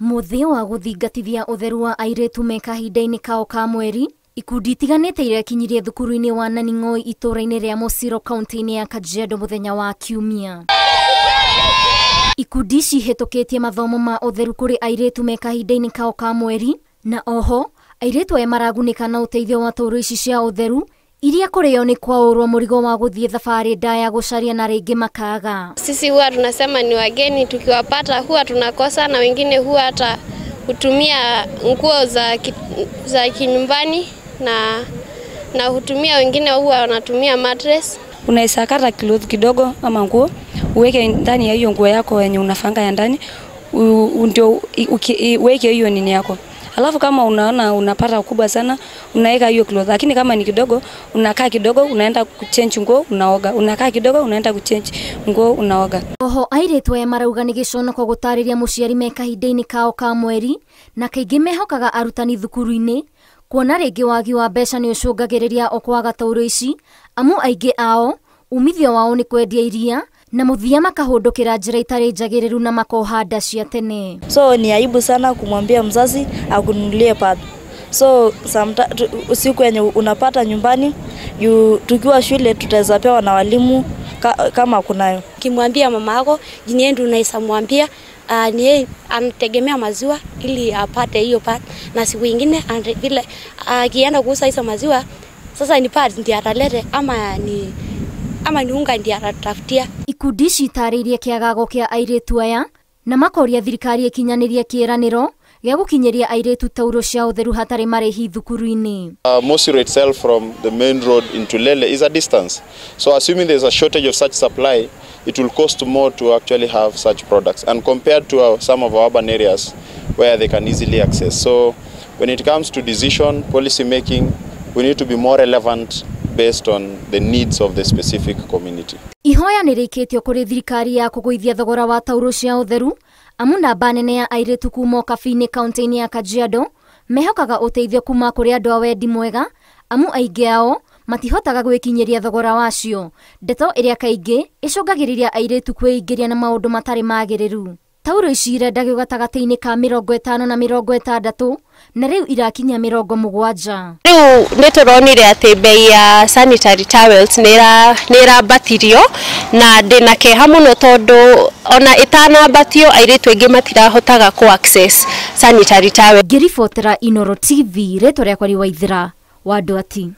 Muthĩ wa gũthingatithia ũtheru wa airĩtu me kahinda-inĩ kao ka mweri, ikundi itiganĩte irekinyirie thukuru-inĩ wa Naning'oi itũũra-inĩ rĩa Mosiro kaunti-inĩ ya Kajiado mũthenya wa Kiumia. Ikundi ici ihĩtũkĩtie mathomo ma ũtheru kũrĩ airĩtu me kahinda-inĩ kao ka mweri, na oho airĩtu aya maragunĩka na ũteithio wa tauro ici cia ũtheru iria kũrĩo nĩ kwaũrwo mũrigo wa gũthiĩ thabarĩ ndaya gũcaria na rĩngĩ makaga. Sisi huwa tunasema ni wageni, tukiwapata huwa tunakosa, na wengine huwa hata hutumia nguo za kinyumbani na hutumia, wengine huwa wanatumia mattress. Unaweza kata cloth kidogo ama nguo uweke ndani ya hiyo nguo yako yenye unafanga ya ndani, ndio uweke hiyo nini yako. Alafu kama unaona unapata kubwa sana unaweka hiyo cloth, lakini kama ni kidogo unakaa kidogo unaenda kuchange nguo unaoga, unakaa kidogo unaenda kuchange nguo unaoga. Oho airĩtu aya marauga nĩ gĩconoko gũtarĩria mũciari me kahinda-inĩ kao ka mweri, na kaingĩ mehokaga arutani thukuru-inĩ kuona rĩngĩ wagi wa mbeca nĩ ũcũngagĩrĩria o kwaga tauro ici, amu aingĩ ao umithio wao nĩ kwendia iria na mũthia makahũndũkĩra njĩra itarĩ njagĩrĩru na makoha nda cia tene. So ni aibu sana kumwambia mzazi akununulie pad. So usiku yenye unapata nyumbani, tukiwa shule tutaweza pewa na walimu kama kunayo. Ukimwambia mama yako jini ndio unaweza mwambia ni yeye anategemea maziwa ili apate hiyo pad, na siku nyingine vile akienda kuuza hizo maziwa sasa ni pad ndiye atalete ama ni unga ndiye atatafutia. Ikundi ici itarĩirie kĩagago kĩa airĩtu aya na makoria thirikari ĩkinyanĩrie kĩĩranĩro gĩa gũkinyĩria airĩtu tauro cia ũtheru hatarĩ marĩhi thukuru-inĩ. Mosiro itself from the main road into Lele is a distance. So assuming there's a shortage of such supply, it will cost more to actually have such products, and compared to some of our urban areas where they can easily access. So when it comes to decision, policy making, we need to be more relevant based on the needs of the specific community. Ihoya nĩ rĩikĩtio kũrĩ thirikari ya kũgũithia thogora wa tauro cia ũtheru, amu namba nene ya airĩtu kuma Ũkabi-inĩ kaunti-inĩ ya Kajiado mehokaga ũteithio kuma kũrĩ andũ a wendi mwega, amu aingĩ ao matihotaga gwĩkinyĩria thogora wacio, ndeto ĩrĩa kaingĩ ĩcũngagĩrĩria airĩtu kwĩingĩria na maũndũ matarĩ magĩrĩru. Tauro ici irendagio gatagatĩ-inĩ ka 50 na 60 na rĩu irakinya 70. Rĩu nĩ tũronire atĩ bei ya sanitary towels nĩ ĩrambatirio, na ndĩna kĩeha mũno tondũ ona ĩtanambatio airĩtu aingĩ matirahotaga kũ access sanitary towel. Ngĩribotera Inooro TV, rĩtwa rĩakwa nĩ Waithera wa Ndwati.